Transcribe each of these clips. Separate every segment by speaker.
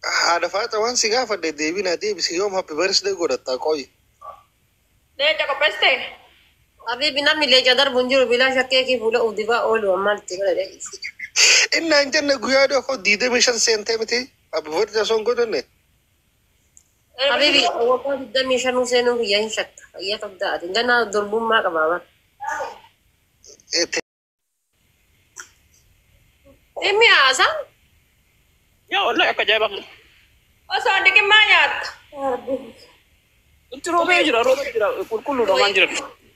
Speaker 1: Haadha Faaxee waan si gaafadhe deebii naa deebisi yoom happy birthday godhatta qoyi.
Speaker 2: Leenca qopheessite?
Speaker 3: Habibi namni leenca darbu hin jiru bilaa shakkeekii fuula uf dibaa oolu ammaan itti godhadhe.
Speaker 1: Inni hin jenne guyyaa dhiyoo koo 25 seentee miti happy birthday osoo hin godhanne.
Speaker 3: Habibi waggaa 25 seenuu kiyya hin shakka. Fayyaa qabdaa ati. Ganaa durbummaa qabaa bar. Dhimmi haasaa.
Speaker 4: Yaa wallahi akka ajaa'ibaa kana.
Speaker 2: Osoo hin dhiqin maa nyaatta?
Speaker 4: Itti roobee jira roobee jira qulqulluudha waan jiran.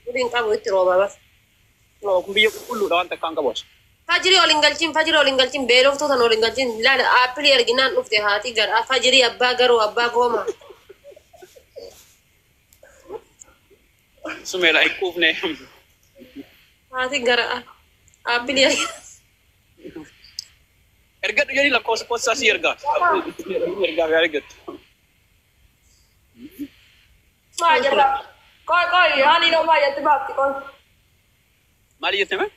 Speaker 3: Guriin qabu itti rooba bar.
Speaker 4: Kun biyya qulqulluudha waan takkaan qabu as.
Speaker 3: Fajrii ol hin galchin fajrii ol hin galchin beeloftuu tan ol hin galchin laala aappilii erginaan dhufte haati gara fajrii abbaa garuu abbaa gooma.
Speaker 4: Sumeela hin quufne.
Speaker 3: Haati gara aappilii
Speaker 4: Ergadhu jedhi lakkoofsa poostaa si ergaa. Ergaa fi argattu.
Speaker 2: Maa jetta? Qoy qoy haali noo maa jetti baafti qoy.
Speaker 4: Maali jette mee?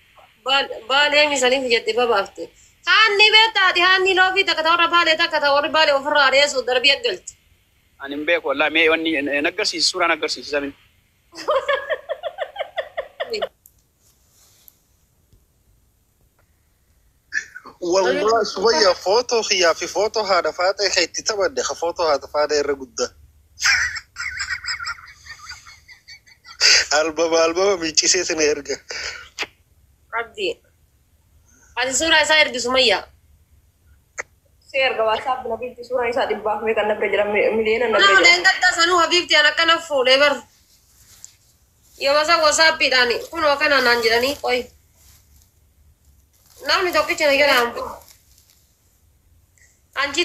Speaker 3: Baalee misaniif jette babaafte. Haanni beektaati haanni loofii takka ta warra baalee takka ta warri baalee ofirraa dheessu darbii aggalti.
Speaker 4: Ani hin beeku wallahi mee wanni na agarsiisi suuraan agarsiisi samin.
Speaker 1: Wallahi Sumayya footoo kiyyaa fi footoo haadha Faaxee kan itti taphadhe ka footoo haadha Faaxee irra guddaa. Albama albama miiccisee sin erga.
Speaker 3: Abdi. Ati suuraa isaa ergi Sumayyaa.
Speaker 2: Si erga WhatsApp na bitti suuraan isaa dhibbaaf meeqa na bira jira miliyoona na bira
Speaker 3: Nama
Speaker 2: jira.
Speaker 3: leengaddaa sanuu habiibti an akkana fuudhee bar. Yoo isa WhatsAppiidhaan kunoo akkana naan jedhanii qoy. Namni tokkicha na jedha. Anchi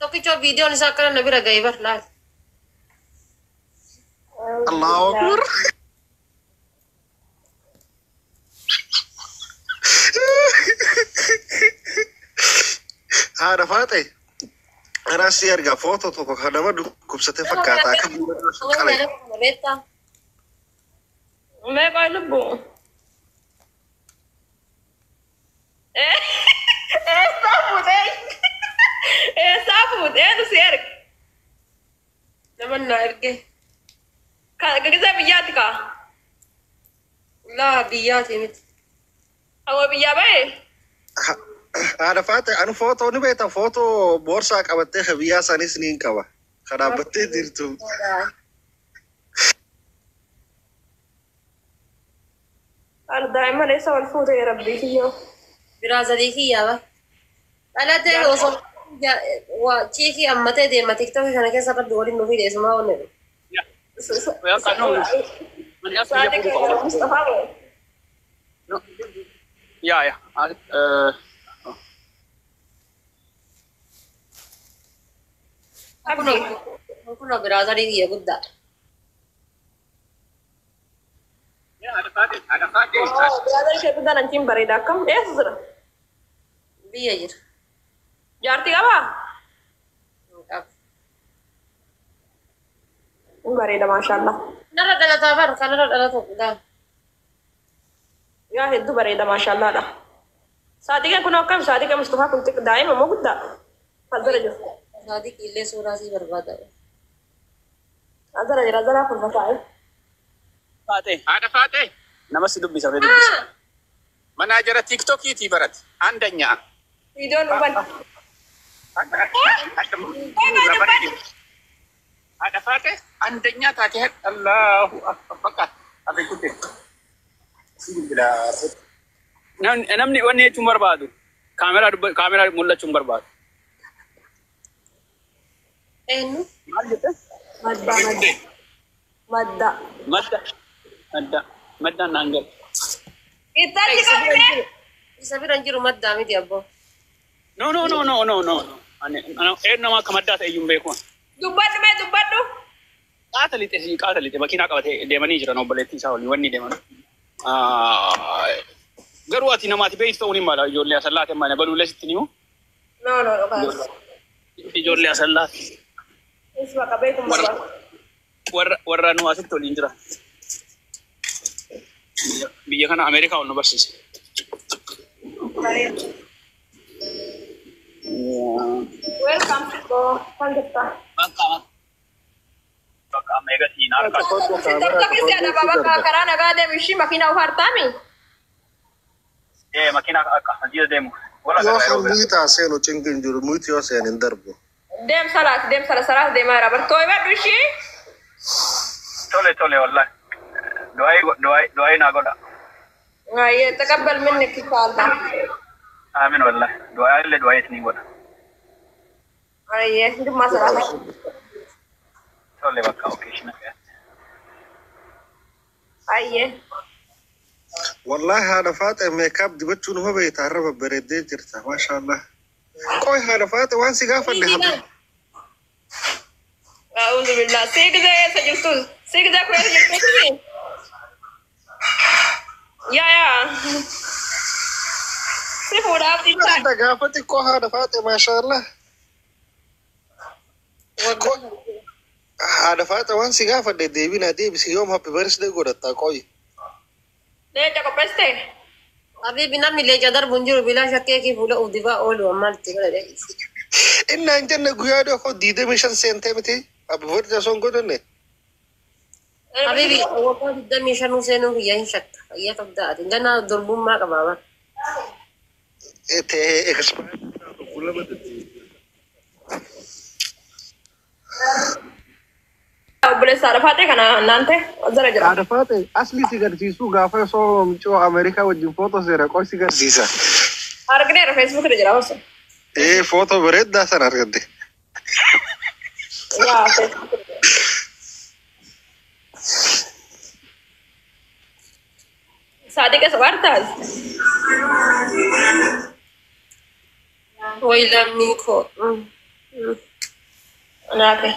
Speaker 3: tokkicha viidiyoon isaa akkana na bira ga'e bar laal.
Speaker 1: Allahu Akbar. Haadha Faaxee anaa si erga footoo tokko kan nama dhukkubsate fakkaata akka qale.
Speaker 3: Beektaa?
Speaker 2: Mee qoy lubbu. Eessaa fuutee? Eessaa fuutee nu si erge?
Speaker 3: Nama na erge.
Speaker 2: Gizee biyyaati kaa?
Speaker 3: Laa biyyaati miti.
Speaker 2: Awwa biyyaa ba'e?
Speaker 1: Haadha Faaxee anu footoo ni beekta footoo boorsaa qabattee ka biyyaa sanis ni qaba. Ka dhaabbattee jirtu.
Speaker 2: Haadha daa'imman eessa wal fuutee rabbii kiyyoo?
Speaker 3: Biraazarii kiyyaa ba. Dhalatee osoo chiikii ammatee deema tiktookii kana keessa rabbi waliin nu fide isumaa wanne.
Speaker 4: Yaa kan Ani as biyya
Speaker 2: Sa'aatii
Speaker 4: fuudhu qaba.
Speaker 2: Mustafaa ba'e.
Speaker 4: Yaa yaa.
Speaker 2: Abdi.
Speaker 3: Kunoo biraazarii kiyya guddaa.
Speaker 4: Haadha Faaxee haadha Faaxee.
Speaker 2: Biraazarii kee guddaan anchiin bareeda akkam eessa jira?
Speaker 3: Biyya jira.
Speaker 2: Jaartii qabaa?
Speaker 3: Hin qabu.
Speaker 2: Hin bareeda maashaallah.
Speaker 3: Kanarra dhalataa bar kanarra dhalatu gaa.
Speaker 2: Yaa hedduu bareeda maashaallaadha. Sa'aatii kun akkam sa'aatii kan Mustafaa kun xiqqaa daa'ima moo guddaa? Azara jira.
Speaker 3: Saadiq illee suuraa sii barbaada.
Speaker 2: Azara jira azaraa kun fasaa'e.
Speaker 4: Faaxee.
Speaker 5: Haadha Faaxee
Speaker 4: Nama si dubbisa mee dubbisa.
Speaker 5: manaajara tiiktokiitii barate አንደኛ
Speaker 2: Viidiyoon nu bani.
Speaker 5: Haadha Faaxee አንደኛ taatee Allahu akbar bakka ati kutte.
Speaker 4: Namni wanni jechuun barbaadu kaameraa kaameraa mul'achuun barbaadu.
Speaker 3: Eenyu?
Speaker 4: Maal jette?
Speaker 2: Madda madda. Madda.
Speaker 4: Madda. Madda. Maddaan naan galu.
Speaker 2: Itti qabdee.
Speaker 3: Isa bira hin jiru maddaa miti abboo.
Speaker 4: No no no no no no. Ani eenyu nama akka maddaa ta'e iyyuu hin beeku.
Speaker 2: Dubbadhu mee dubbadhu.
Speaker 4: Qaata lixe si qaata lixe makiinaa qabatee deemanii jiran obboleettii isaa waliin wanni deeman. Garuu ati namaati beektu ta'uun hin mala ijoollee asallaati amma na baluullee sitti ni himu.
Speaker 2: No no no kaas.
Speaker 4: Ijoollee asallaati.
Speaker 2: Is bakka beekum barbaadu.
Speaker 4: Warra warra nu asitti waliin jira. Biyya kana Ameerikaa ol nu barsiise.
Speaker 2: Bareeda. Kan jirta.
Speaker 4: Bakka bakka amma eega siin harka.
Speaker 2: Tokko si adaba bakka karaa nagaa deemu ishii makiinaa of hartaami.
Speaker 4: Ee makiina akka hojii deemu. Wala
Speaker 1: Yoo
Speaker 4: gara
Speaker 1: kan
Speaker 4: yeroo biraa.
Speaker 1: muyitaa seenu cinqin hin jiru muyiti yoo seen hin darbu.
Speaker 2: Deem salaat deem sala salaat deemaa jira. Bartoo hibadhu ishii.
Speaker 4: Tole tole wallahi. Du'aayii du'aayii du'aayii naa godha.
Speaker 2: Ayyee taqabbal minni inshallah.
Speaker 4: Aamin wallahi. Du'aayii illee du'aayii isinii godha.
Speaker 2: Ayyee dhimma salaat.
Speaker 4: Tole bakka okeeshina.
Speaker 2: Ayyee.
Speaker 1: Wallahi haadha faaxe meekaap dibachuu numa beekta har'a babbareeddee jirta maashaallah. Qoy haadha faaxe waan si gaafadhe habe.
Speaker 2: A'uudhu billah. Si gisee eessa jirtu? Si gisee kun eessa jirtu? Yaa yaa. Si fuudhaaf dhiibtaa.
Speaker 1: Wanta gaafa xiqqoo haadha faaxe maashaallah. Qoy haadha faaxe waan si gaafadhe deebinaa deebisi yoom happy birthday godhatta qoy.
Speaker 2: Leenca qopheessite.
Speaker 3: Habibi namni leenca darbu hin jiru bilaa shakkeekii fuula uf dibaa oolu ammaan itti godhadhe.
Speaker 1: Inni hin jenne guyyaa dhiyoo koo 25 seentee miti happy birthday osoo hin godhanne.
Speaker 3: Habibi waggaa 25 seenuu kiyya hin shakka. Fayyaa qabdaa ati. Ganaa durbummaa qabaa bara.
Speaker 1: Ta'ee expire.
Speaker 2: Obboleessa haadha faaxee kana naan ta'e jara jira.
Speaker 1: Haadha faaxe asli si garsiisuu gaafa osoo mucoo Ameerikaa wajjin footoo seera qoy si garsiisa.
Speaker 2: Argineera Facebook irra jira osoo.
Speaker 1: Ee footoo bareedaa sana argatte.
Speaker 2: Yaa Facebook irra jira. Saadiqa sabaartaas.
Speaker 3: Way lammii koo.
Speaker 2: Naafe.